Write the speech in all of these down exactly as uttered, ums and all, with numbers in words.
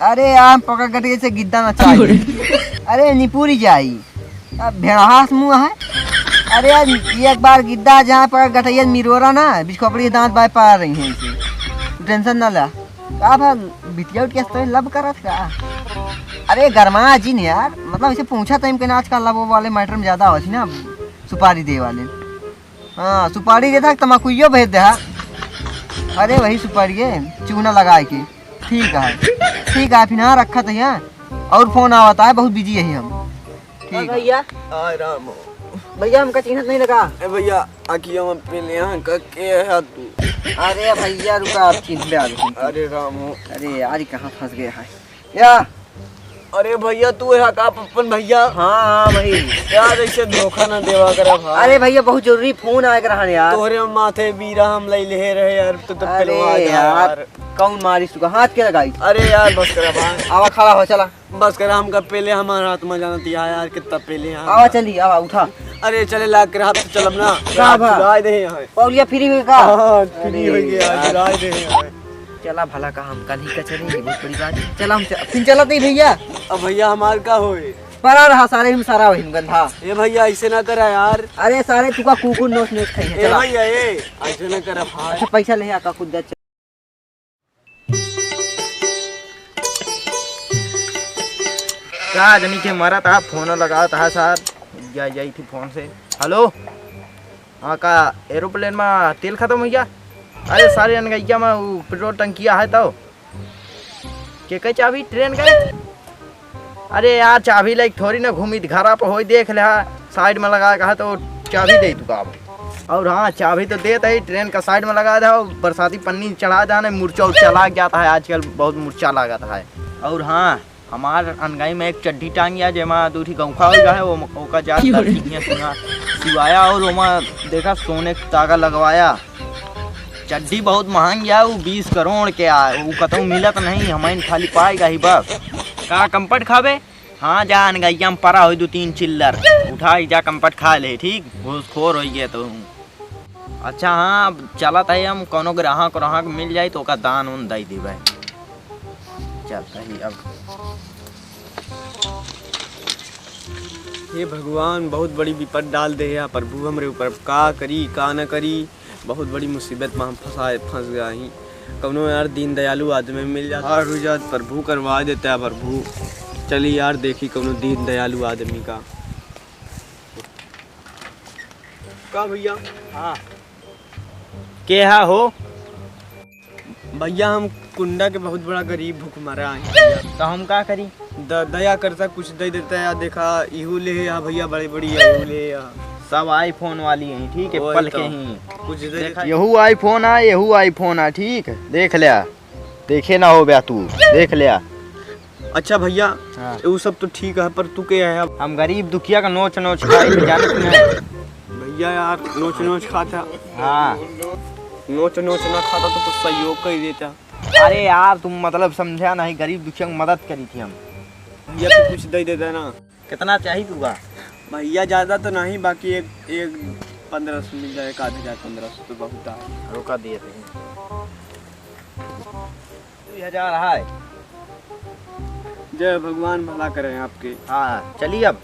अरे यार, पकड़ गटैया से गिद्दा ना चाहिए। अरे निपुरी जाई, अब भेड़ास मुँह है। अरे यार, एक बार गिद्दा जहाँ पकड़ गटैया मिरोरा ना, बिचखोपड़ी के दांत बाय पार रही है इसे। तू टेंशन ना ला। का भा, बिटिया उटिया से तो लव करत का? अरे गरमा जी ने यार, मतलब इसे पूछा तो इनके ना आजकल लव वाले मैटर में ज्यादा होती ना, सुपारी दे वाले। हाँ, सुपारी देता है, तमाकुइयो भेज दे, हाँ। अरे वही सुपारी है, चूना लगाए के। ठीक है, ठीक है, फिर हाँ रखा तो यहाँ। और फोन आवता है, बहुत बिजी है हम। ठीक है। भैया। हाँ, राम हो। भैया, हमका चिन्हत नहीं लगा। ए भैया, आखिया में पहले यहाँ का के है तू? अरे भैया, रुका, आप चिन्ह ले आ रहे हैं। अरे राम हो। अरे यार, ये कहाँ फंस गया है? या। अरे भैया, तू है का पप्पन भैया? हाँ, हाँ भाई। यार, ऐसे धोखा ना देवा करा भाई। अरे भैया, बहुत जरूरी फोन आए रहा यार। तोहरे माथे बीरा हम ले ले रहे यार, तू तो अरे पिलवा दे यार, यार। कौन मारी सुगा? हाथ के लगाई? अरे यार, बस करा भाई। आवा, खड़ा हो, चला। बस करा, हमका पहले हमारा हाथ में जाना दिया यार, कितना पहले यार। आवा, चली, आवा, उठा। अरे चले लाग कर, आप तो चलब ना। का यार, भा? चुराए दे यहाँ। पौलिया फ्री हुई का? हाँ, फ्री अरे हुई गया, यार। चुराए दे यहाँ। चला भला का हम कल ही कचरे, ये बहुत बड़ी बात है। चला हम च-, फिर चलत नहीं भैया। अब भैया हमार का होए? परा रहा सारे, हम सारा वही गंधा। ए भैया, ऐसे ना करा यार। अरे सारे तुका कुकुर नोच नोच खाई है, ए चला। भैया, ए, ऐसे ना करा भाई। अच्छा, पैसा ले आ का कुछ दे। का आदमी के मरत आ, फोन लगावत आ सार, जाई जाई थी फोन से। हेलो, हाँ, का एरोप्लेन में तेल खत्म हो गया? अरे सारे अनगैया में वो पेट्रोल टंकिया है तो के के चाबी ट्रेन का? अरे यार, चाबी लेके थोड़ी ना घूमी, घरा पर होई देख ले, हाँ, साइड में लगा के है तो चाबी दे तू का अब। और हाँ, चाबी तो देत है, ट्रेन का साइड में लगा दे, बरसाती पन्नी चढ़ा दे, नहीं मुर्चा उर्चा लाग जाता है, आजकल बहुत मुर्चा लागत है। और हाँ, हमार अनगाई में एक चड्ढी टांग गया, जेमा दू ठी गौखा हो गया है, वो, ओका जात की हो रे? दर्जी हियाँ सुना सिवाया, और ओमा देखा सोने के तागा लगवाया। चड्ढी बहुत महंग है, वो बीस करोड़ के आ, वो कतहूँ मिलत नहीं, हमाइन खाली पाएगा ही बस। का कंपट खाबे? हाँ, जा अनगैया में परा होई दू तीन चिल्लर, उठाई जा कंपट खा ले, ठीक? घूसखोर होई गए तो। अच्छा हाँ, अब चलत है हम, कौनो ग्राहक उराहक मिल जाई तो ओका दान उन दई देबे। चलत है अब। हे भगवान, बहुत बड़ी विपद डाल दे है प्रभु हमरे ऊपर। अब का करी, का न करी, बहुत बड़ी मुसीबत में हम फंसाए, फंस गया ही। कौनो यार दीन दयालु आदमी मिल जाता, हार हो जात, प्रभु करवा देता है प्रभु। चली यार, देखी कौनो दीन दयालु आदमी का। का भैया? हाँ। के हा हो? भैया, हम कुंडा के बहुत बड़ा गरीब भूखमरा हैं। तो हम का करी? द-, दया करता, कुछ दे देता यार। देखा, इहू ले या भैया, बड़ी बड़ी इहू ले या। सब iPhone वाली हैं, ठीक है, वही पल तो। के ही। कुछ दे देखा, देता। यहू iPhone आ, यहू iPhone आ, ठीक है, देख ले आ। देखे ना हो बया तू, देख ले आ। अच्छा भैया, हाँ। उ सब तो ठीक है, पर तू के है अब? हम गरीब दुखिया का नोच नोच खाई, तू जानत नहीं। भैया यार, नोच नोच खाता। हाँ। नोच नोच ना खाता तो कुछ सहयोग कर देता। अरे यार, तुम मतलब समझा नहीं, गरीब दुखिया की मदद करी थी हम। भैया, तू कुछ दे देता ना। कितना चाहिए तुका? भैया, ज्यादा तो नहीं, बाकी एक, एक पन्द्रह सौ मिल जाए, एक आध हजार, पन्द्रह सौ तो बहुत है। रुका दिए थे। दुई हजार है। जय भगवान भला करें आपके। हाँ, चलिए अब।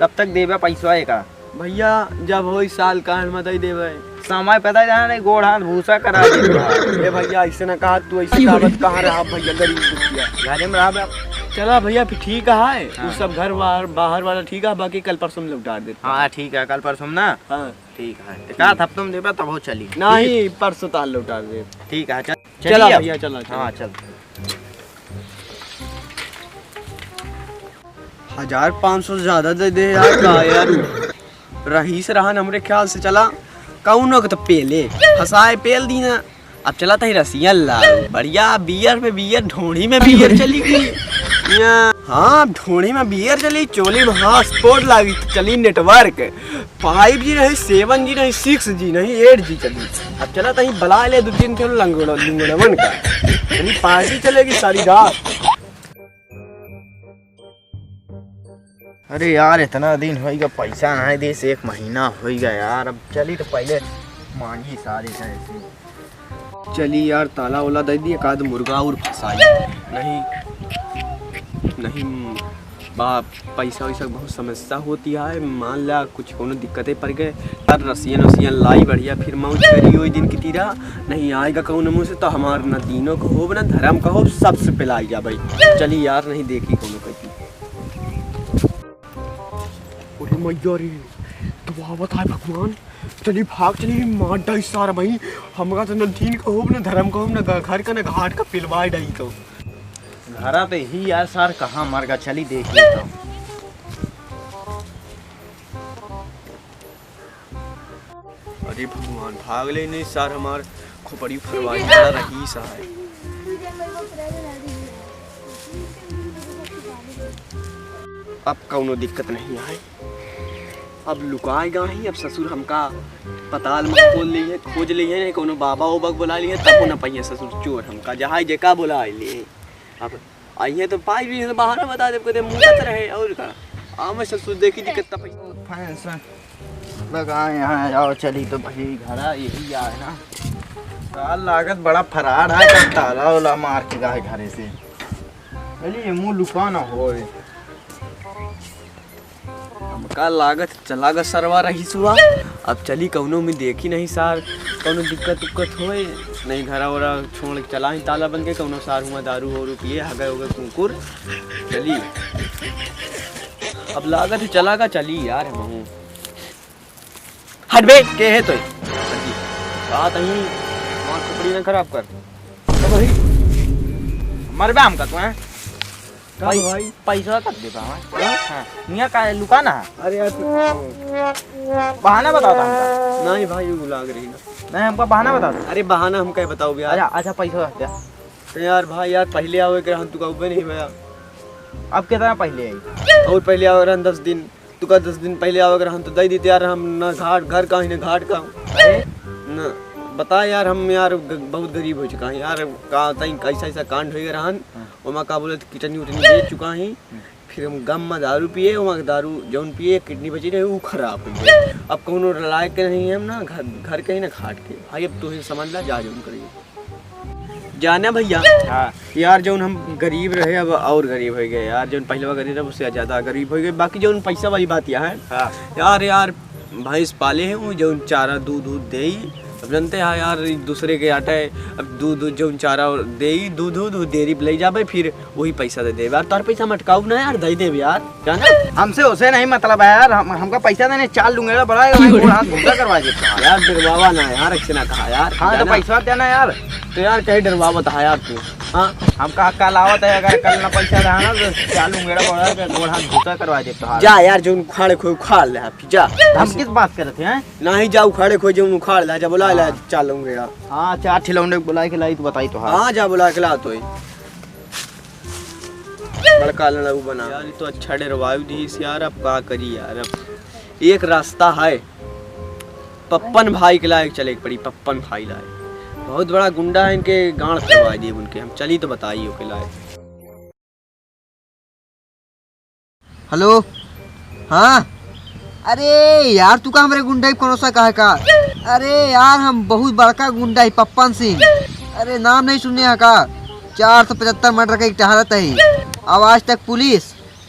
कब तक देबे पैसवा एका? भैया, जब होई साल काल में दे देबे। समय पता जाना नहीं, गोड़ हाथ भूसा करा देबे। ए भैया, ऐसे ना कहा, तू ऐसे कहावत कहाँ रहा भैया, गरीब दुखिया। घरे में रहबे। चला भैया, फिर ठीक है, हाँ। उ सब घर बाहर, बाहर वाला ठीक है, बाकी कल परसों में लौटा देते। हाँ, ठीक है, कल परसों में ना। हाँ। ठीक है, एक आध हफ्तों में देबे तब हो चली। नहीं, परसों ताल लौटा दे। ठीक है, चल, चला चलिए अब। भैया, चला, चला। हाँ, चल। हजार पाँच सौ ज्यादा दे दे यार, का यार? रहीस रहन हमरे ख्याल से चला, कौनो के तो पेले, फंसाए पेल दीना। अब चला तही रसिया लाल, बढ़िया बियर पे बियर, ढोढ़ी में बियर चली गई। या, हाँ, ढोढ़ी में बियर चली, चोली में hotspot लागी, चली network। Five G नहीं, seven G नहीं, six G नहीं, eight G चली। अब चला तही बला ले दो तीन ठो लंगड़ो, लुंगड़वन का। चली party चलेगी सारी रात। अरे यार, इतना दिन होइगा, पैसा नहीं देस, एक महीना होइगा यार। अब चली तो पहले मांगी सारे से ऐसे। चली यार, ताला ओला दइ दी, एक आध मुर्गा और फँसाई। नहीं, नहीं, बा, पैसा वैसा बहुत समस्या होती है। मान ला कुछ कोनो दिक्कते पड़ गए, यार रसियन वसियन लाई बढ़िया, फिर मौज करी ओई दिन की तीरा। नहीं आएगा कौनो मुँह से तो हमार न दीनो कहो, न धर्म कहो, सबसे पिलाई जा भाई। चली यार, नहीं देखी कोनो कहती। अरे मैया रे, तो आवत है भगवान। चली भाग, चली मार डाई सारा भाई। हमका तो न दीन कहो, न धर्म कहो, न घ-, घर का, न घाट का, पिलवाए डाई तो। घरा पे ही यार सार कहाँ मर गा, चली देख लेता हूँ। अरे भगवान, भाग ले नहीं सार, हमार खोपड़ी फरवाई वाला रही सा है। अब कौनो दिक्कत नहीं आए, अब लुकाए गा ही, अब ससुर हमका पताल में खोल ली है, खोज ली है, नहीं कौनो बाबा ओबा के बुला ली है, तब ना पाइए ससुर चोर हमका, जहाँ जेका बुला ली है। अब आइए तो पाई भी है, तो बाहर बता दे, कहते मुँह रहे और का। आ मैं ससुर देखी थी कितना पैसा। फैंस लगाए यहाँ, आओ चली तो भाई घरा यही आए ना। सार लागत बड़ा फरार है, का ताला उला मार के गाय घरे से। चलिए मुँह लुका ना होए। हमका लागत चला गा सरवा रही सुआ। अब चली कौनो में देखी नहीं सार, कौनो दिक्कत उक्कत होए, नहीं घरा ओरा छोड़ के चला ही ताला बन के, कौनो सार हुआ दारू ओरू पिए, हगे होगे कुकुर। चली, अब लागत है चला गा, चली यार हमहूँ। हट बे, के है तोय? बात नहीं, हमार खोपड़ी ना खराब कर। तो भाई, मरबे हमका तू, हैं? का भाई, भाई? पैसा कब देबा, हैं? हाँ? हाँ, मियाँ का लुका ना है? अरे यार, तू बहाना बताओ था हमका। नहीं भाई, वो लाग रही ना। नहीं, हमका बहाना बताओ था। अरे बहाना हम क्या बताओ यार? अच्छा, अच्छा, पैसा दे। तो यार भाई यार, पहले आवे के रहन, तू का उबे नहीं भैया। अब कितना पहले आई? और पहले आवे रहन दस दिन। तुका दस दिन पहले आवे के रहन तो दे देते यार, हम ना घाट, घर का ही ना घाट का। अरे? न, बता यार, हम यार ग-, बहुत गरीब हो चुका है यार, का तई कैसा ऐसा कांड हो गया रहन, हाँ। ओमा का बोले किडनी उटनी बेच चुका है, हम्म। फिर हम गम में दारू पिए, ओमा के दारू जौन पिए, किडनी बची रहे, वो खराब हो गई। अब कौनो लायक के नहीं है हम ना घर, घर के ही ना घाट के। भाई अब तू ही समझ ला, जा जौन करिए। जाना भैया, हाँ। यार जौन हम गरीब रहे अब और गरीब हो गए यार, जौन पहले गरीब रहे उससे ज्यादा गरीब हो गए। बाकी जौन पैसा वाली बात यह है, हाँ। यार, यार भैंस पाले हैं वो जौन चारा दूध दूध दे, अब जानते हैं यार, एक दूसरे के आटा है, अब दूध दूध जौन चारा दे, दूध दूध वो डेयरी पे ले जाबे, फिर वही पैसा दे देबे। यार तोर पैसा मटकाऊ ना यार, दे देबे यार। क्या ना? हमसे उसे नहीं मतलब है यार, हम, हमका पैसा देने चार लुंगेड़ा बड़ा है, भाई, गोड़ हाथ घूटा करवा देता है। यार, डरवावा ना यार, ऐसे ना कहा यार। हाँ, तो जाना। पैसा देना यार। तो यार, कहीं डरवावत है यार तू? हाँ? हमका कल आवत है, अगर कल ना पैसा रहा ना, तो चार लुंगेड़ा बड़ा है, गोड़ हाथ घूटा करवा देता है। जा यार, जो उखाड़े खोए उखाड़ ले, आप जा। हम किस बात करत हैं? नहीं, जा उखाड़े खोए, जो उखाड़ ले, जा बुला ले, हाँ। चार लुंगेड़ा। हाँ, चार ठिलौंडे बुला के लाई, तो बताई तो हाँ। हाँ, जा बुला के ला तो। बड़का लड़ऊ बना। यार, ये तो अच्छा डरवायु दीस यार, अब का करी यार, अब एक रास्ता है, पप्पन भाई के लायक चले के पड़ी, पप्पन भाई लायक। बहुत बड़ा गुंडा है, इनके गांड फरवा दिए उनके, हम चली तो बताई ओके लायक। हेलो, हाँ, अरे यार, तू का हमरे गुंडा के भरोसा काहे का? अरे यार, हम बहुत बड़का गुंडा है, पप्पन सिंह। अरे, नाम नहीं सुने है का? चार सौ पचहत्तर मर्डर का एक टहरत है, अब आज तक पुलिस,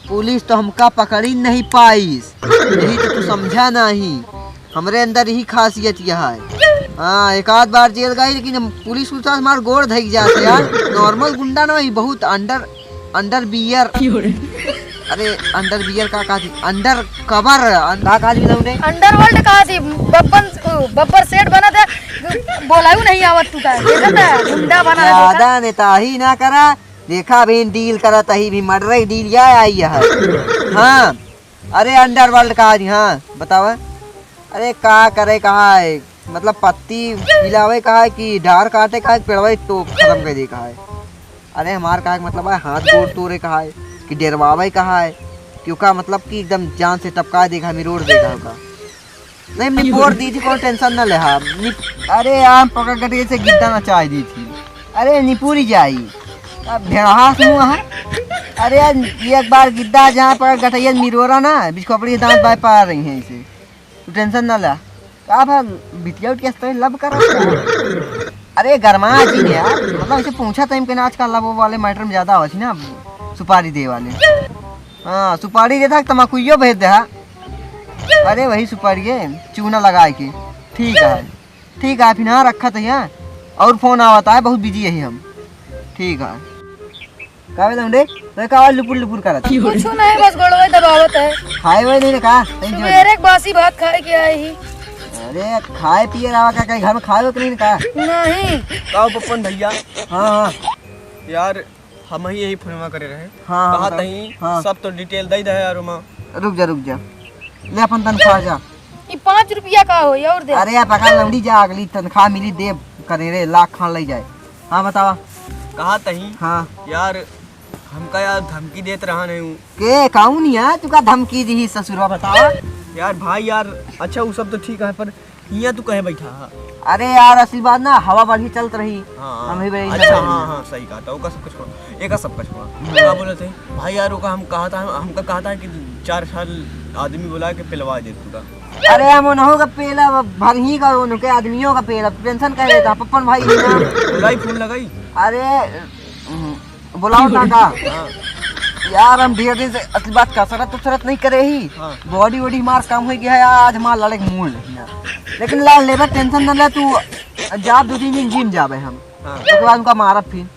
पुलिस तो हमका पकड़ी नहीं पाइस। यही तो तू समझा नहीं, हमरे अंदर यही खासियत यह है। हाँ, एक आध बार जेल गई, लेकिन हम पुलिस उलिस हमार गोड़ धइक जात यार। नॉर्मल गुंडा ना, ही बहुत अंडर अंडरवियर। अरे, अंडरवियर का, का थी? अंडर कवर, अन-, का, का थी लौंडे? अंडरवर्ल्ड का थी? बब्बन, ओ, बब्बर सेठ बना था, बोलायु नहीं आवत तू का, देखा था, गुंडा बना है, देखा? ज्यादा नेताही ना करा, देखा भी डील करा, तही भी मर्डर डील या आई है। हाँ, अरे, अंडरवर्ल्ड का थी, हाँ, बतावा। अरे, का करे कहा है? मतलब पत्ती हिलावे का है कि डार काटे का है कि पेड़वा ही तो खतम कर दे का है? अरे हमार का है मतलब है हाथ गोड़ तोड़े का है कि डेरवावे का है कि ओका मतलब कि एकदम जान से टपका दे का है, मिरोड़ दे का है ओका। नहीं, निपोर दी थी, कोई टेंशन ना ले। हाँ, निप-, अरे यार, पकड़ गटके से गिद्दा नचाई दी थी। अरे निपुरी जाई, अब भेड़ास मुँह है। अरे यार, एक बार गिद्दा जहाँ पकड़ गटैया मिरोरा ना, बिचखोपड़ी दांत बाय पा रही हैं इसे। तू टेंशन ना ला। का भा, बिटिया उटिया से लव करा? अरे गरमा जी ने यार, मतलब ऐसे पूछा तो इनके ना, आजकल वो वाले matter में ज्यादा आवत ही ना, सुपारी दे वाले। हाँ, सुपारी देता, तमाकुइयो भेज दे हा। अरे वही सुपारी है, चूना लगा के। ठीक है, ठीक है, फिर हाँ रखा तो यहाँ। और फोन आवता है, बहुत busy है हम। ठीक है। का बे लौंडे, तो का लुपुर लुपुर करत? कुछ नहीं, बस गोड़वा दबावत है। खाए हुए नहीं ना का? सही जो सुबेरे एक बासी भात खाए के आई ही। अरे खाए पिए रहा का, कहीं घर में खाए हो कि नहीं ना का? नहीं। का हो पप्पन भैया? हाँ, हाँ। यार, हम ही यही फोनवा करे रहे। हाँ, हाँ, कहा बताओ। तहीं हाँ। सब तो detail दे दे यार ओमा। रुक जा, रुक जा। ले अपन तनख्वाह जा। ई पाँच रुपया का होई और दे। अरे यार, पकड़ लौंडी जा, अगली तनख्वाह मिली देब, करे रे, लाख खान ले जाए। हाँ, बतावा। कहा तहीं? हाँ। यार, हमका यार धमकी देत रहा नहीं हूँ। के, कौन यार तुका धमकी दी ससुरवा, बतावा? यार भाई यार, अच्छा वो सब तो ठीक है, पर हियाँ तू कहे बैठा है? अरे यार, असली बात ना, हवा बढ़िया चलत रही। हाँ, हम ही बैठे अच्छा, रहे। हाँ, हाँ, सही कहा था, ओका सब कुछ छोड़ा, एका सब कुछ छोड़ा। हाँ। का बोलत है? भाई यार, ओका हम कहा था, हमका कहा था कि चार साल आदमी बुला के पिलवा दे तू का। अरे हम उन्हों का पेला भर ही का, उनके आदमियों का पेला, tension कह लेता, पप्पन भाई है ना। बुलाई, फोन लगाई। अरे, हम्म, बुलाओ ना का? हाँ। यार, हम ढेर दिन से असली बात कसरत उसरत नहीं करे ही। हाँ। Body वॉडी हमार कम हो गया है, आज हमार लड़े के मूड नहीं है। लेकिन ला लेबर, tension न ले तू, जा दो तीन दिन gym जाबे हम। हाँ। ओके बाद उनका मारब फिर।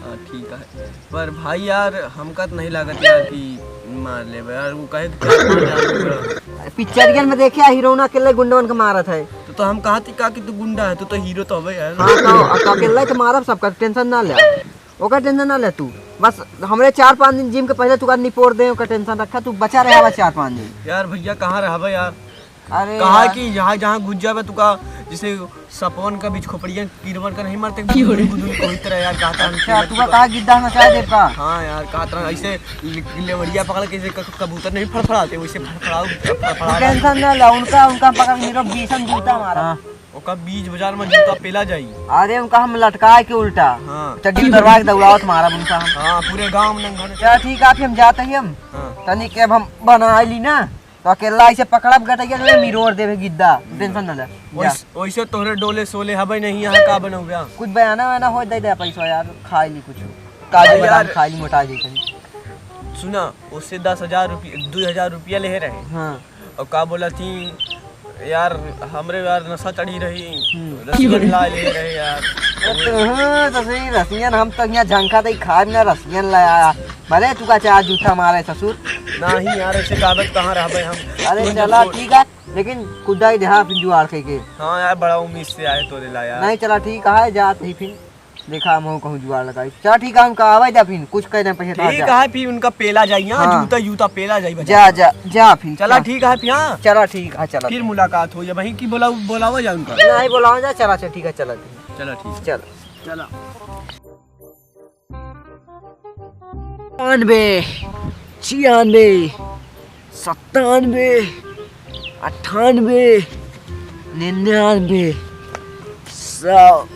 हाँ, ठीक है। पर भाई यार, हमका तो नहीं लागत यार कि मार लेबे यार, वो कहे कि चार पाँच आदमी बड़ा। पिक्चरियन में देखे, हीरोना अकेले गुंडवन के मारत है। तो, तो हम कहा थी का कि तू गुंडा है, तू तो हीरो तो हवे यार। हाँ, तो, तो अकेले तो मारब सबका, tension ना ले। ओकर tension ना ले तू, बस हमरे चार पाँच दिन gym के पहले तू का निपोर दे, ओकर tension रखा, तू बचा रहे बस चार पाँच दिन। यार भैया, कहाँ रहबे यार? अरे कहा यार। कि यहाँ जहाँ घुस जाबे तू का, जैसे सपवन का बीच खोपड़िया कीड़वन का नहीं मारते, गुदुल गुदुल कोई तरह यार, कहा था अच्छा, तू का कहा गिद्दा मचा दे का? हाँ यार, कहा था ऐसे ले-, लेवड़िया पकड़ के जैसे क-, कबूतर नहीं फड़फड़ाते, वैसे फड़फड़ाओ, फड़फड़ा तू रहा। Tension ना ले, उनका, उनका पकड़ के हीरो बीसन जूता मारा। हाँ। ओका बीच बाजार में जूता पेला जाई। अरे उनका हम लटकाए के उल्टा हाँ। चड्डी उतरवा के दौड़ावत मारब उनका हम। हाँ, पूरे गांव में नंगा। चल ठीक है, आप हम जाते ही हम हाँ। तनी के अब हम बना ली ना, तो अकेला ऐसे पकड़ब गटैया जो मिरोर देवे गिद्दा, tension ना ले। जा। वैस-, वैसे तोहरे डोले सोले हबे नहीं, यहाँ का बनौबे? कुछ बयाना वयाना हो दे दे पैसा यार, खा ली कुछ। काजू अरे बादाम यार। खा ली, मोटा जाई कहीं। सुना, उससे दस हजार रुपये, दो हजार रुपया ले रहे। हाँ। और का बोला थी यार, हमरे यार नशा चढ़ी रही, हम्म। रसियन ला ले रहे यार। अरे तो हाँ, तो सही रसियन, हम तो यहाँ झंखा दई खाब ना रसियन ला आया। भले तू का चार जूता मारे ससुर। नहीं यार, ऐसे कागज कहाँ रहबे हम? अरे तुम चला जब ठीक है, लेकिन कुदाई देहा फिर जुआर कह के। हाँ यार, बड़ा उम्मीद से आए तोरे ला यार। नहीं चला ठीक है, जात ही फिर। देखा, हम कहूँ जुआड़ लगाई। चला ठीक है, हमका आवे जा फिन, कुछ कह दे पैसे ठीक है, फिर उनका पेला जाई, हाँ, हाँ। जूता, जूता पेला जाई बजा। जा, जा, जा फिन, चला जा। ठीक है फिर, हाँ। चला ठीक है, चला। फिर मुलाकात हो जा, वहीं की बोला, बोलावा जा उनका। नहीं बोलावा जा, चला, चला, ठीक है, चला। चला ठीक। चल। चला। बानवे, छियानवे, सत्तानवे, अट्ठानवे, निन्यानवे, सौ।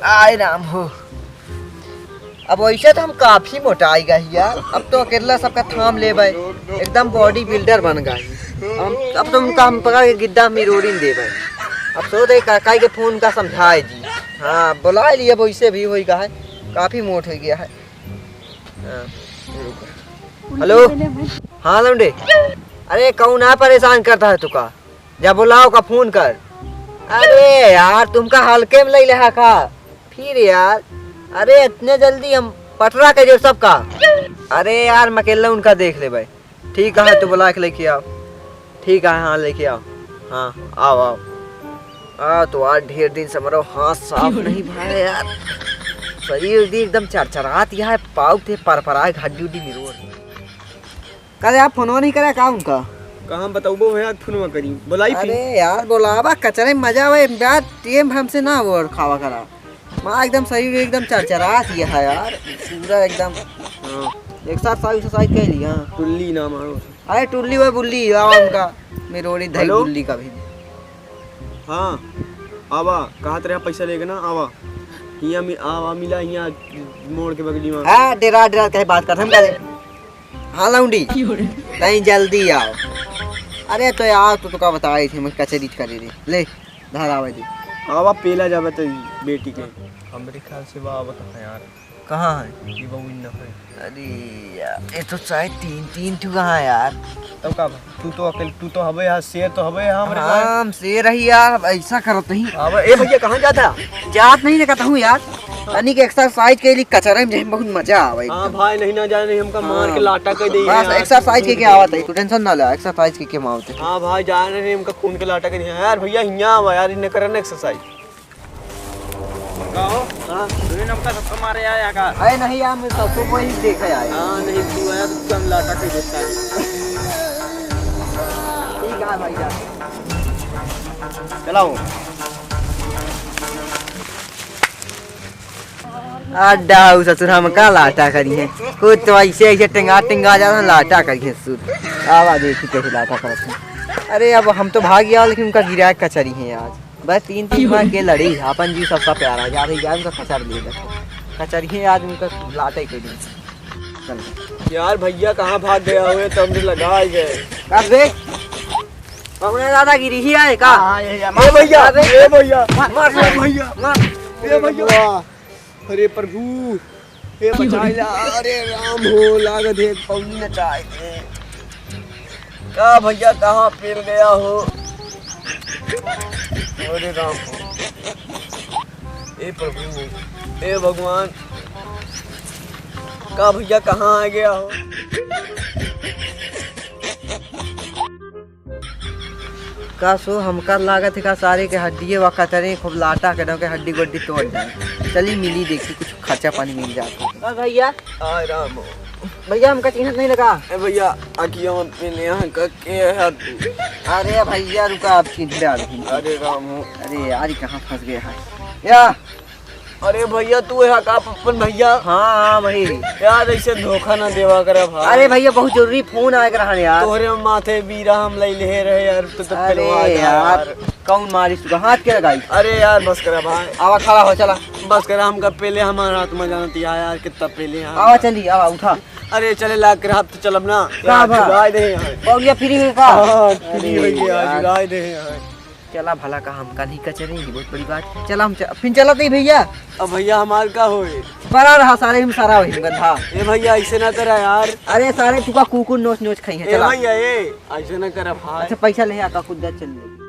आय राम हो। अब वैसे तो हम काफी मोटाई गए यार, अब तो अकेला सबका थाम लेबे, एकदम body builder बन गए हम। अब तो उनका हम पकड़ के गिद्दा मिरोड़ी देबे। अब सो दे काकाई के फोन का समझाए जी। हाँ, बुला लिया, अब वैसे भी होई गए, काफी मोट हो गया है। हाँ, रुको। हेलो। हाँ लौंडे। अरे कौन आ परेशान करता है तुका? जा बुलाओ का फोन कर। अरे यार तुमका हल्के में ले लेहा का? फिर यार, अरे इतने जल्दी हम पटरा के जो सबका। अरे यार मैं अकेला उनका देख लेबे। ठीक है, तू बुला के लेके आओ। ठीक है, हाँ, लेके आओ। हाँ, आओ, आओ। आ, तो आज ढेर दिन से मरो हाथ साफ नहीं भाई यार। शरीर भी एकदम चरचरात यह है, पाउत है, परपराए, हड्डी उड्डी निरोड़। करे आप फोनवा नहीं करे का उनका? कहाँ बताऊबो भैया, फोनवा करी, बुलाई फिर। अरे यार, बुलावा, कचरे में मजा आवे यार, टेम हमसे ना वो खावा करा। माँ एकदम शरीर एकदम चरचरात यह है यार, पूरा एकदम। हाँ। Exercise, exercise कर ली, हाँ। टुल्ली ना मारो। अरे टुल्ली वो बुल्ली, आवा उनका, मेरोड़ी धई हेलो? बुल्ली का भी। हाँ, आवा, कहा तेरे पैसा लेके ना, आवा। हियाँ मि-, आवा, मिला हियाँ मोड़ के बगली में। हाँ, डेरा, डेरा कहे बात कर, हम करे। हाँ लौंडी, तई जल्दी आओ। अरे तो यार, तू तो का बताई थी, मैं कचेरी करे रे। ले, धार आवे दे। आवा पेला जाबे तो बेटी के। हमरे ख्याल से बा आवत है यार। कहाँ है? ये बहू इन है। अरे यार, ये तो शायद तीन, तीन ठो कहाँ है यार? तब का बा? तू तो अकेल, तू तो हबे यार, शेर तो हबे यार हमरे हाँ, पास। हम शेर रही यार, अब ऐसा करत नहीं। अब ए भैया, कहाँ जाता? जात नहीं ना कहता हूँ यार, तनिक exercise के लिए कचरे में जाए में बहुत मजा आवे हाँ एकदम। भाई, नहीं ना जाए, नहीं हमका मार के हाँ। लाटा कर दे बस यार। Exercise के क्या आवत है, तू tension ना ले, exercise के क्या आवत है। हाँ भाई, जाए नहीं हमका खून के लाटा कर दे यार। भैया हियाँ आवा यार, इन्हें करे ना exercise। का हो? हाँ? तू ही नमका सबका मारे आया का? अरे नहीं यार, मैं सबको वही देखा आया। हाँ, नहीं, तू आया तो तुम लाटा के देखता है। ठीक है भाई जान। चलाओ। अड्डा हो ससुर, हम का लाटा करी है? कुछ तो ऐसे, ऐसे टिंगा, टिंगा जाता, लाटा करी है ससुर। आवा देखी कैसे लाटा करत हैं। अरे अब हम तो भाग गया, लेकिन उनका गिराए कचरी है आज। बस तीन, तीन मार के लड़ी, अपन जी सबका प्यारा, जा रही यार, उनका कचर ले बैठे। कचर ही आज उनका लाते ही कोई नहीं। चल। यार भैया कहाँ भाग गया हुए, तो हमने लगा ही गए। कर दे। हमने दादागिरी ही आए का? हाँ, ये, ये, ए भैया, अबे। ए भैया, मार, मार, ए भैया, मार। ए भैया। अरे प्रभु, हे बचाइला, अरे राम हो, लागत है पौनी नचाए दे। का भैया, कहाँ पेल गया हो? अरे राम हो, ए प्रभु, ए भगवान, का भैया, कहाँ आ गया हो? का सो हमका लागत है का सारे के हड्डिये वा कतरे खूब लाटा के डोके हड्डी गोड्डी तोड़ जाए। चली मिली देखी कुछ खर्चा पानी मिल जात हो। का भैया? आय राम हो। भैया हमका चिन्हत नहीं लगा। ए भैया, अखिया मत पहले यहाँ का के है तू? अरे भैया रुका, आप चिन्ह डाल। अरे राम हो। अरे यार, ये कहाँ फंस गया है? या अरे भैया, तू है का पप्पन भैया? हाँ, हाँ, वही। यार, ऐसे धोखा ना देवा करा भाई। अरे भैया, बहुत जरूरी फोन आए के रहन यार। तोहरे माथे बीरा हम लई ले रहे यार, तू तो अरे पेलवा दे यार, यार। कौन मारिस तुका? हाथ के लगाई? अरे यार, बस करा भाई। आवा, खड़ा हो, चला। बस करा, हमका पहले हमारा हाथ में जानत या यार, कितना पहले हम। आवा, चली, आवा, उठा। अरे चले लाग कर, हाथ तो चलब ना। का यार, भा? जुड़ाई दे यार। पौलिया फ्री में का? हाँ, फ्री अरे हो गया, यार। जुड़ाई दे यार। चला भला का हमका नहीं कचरे, ये बहुत बड़ी बात। चला हम च-, फिर चलत ही भैया। अब भैया हमार का होए? परा रहा सारे, हम सारा वही गंधा। ए भैया, ऐसे ना करा यार। अरे सारे तुका कुकुर नोच नोच खाई है, ए चला। भैया, ए, ऐसे ना करा भाई। अच्छा, पैसा ले आ, का खुद चल ले।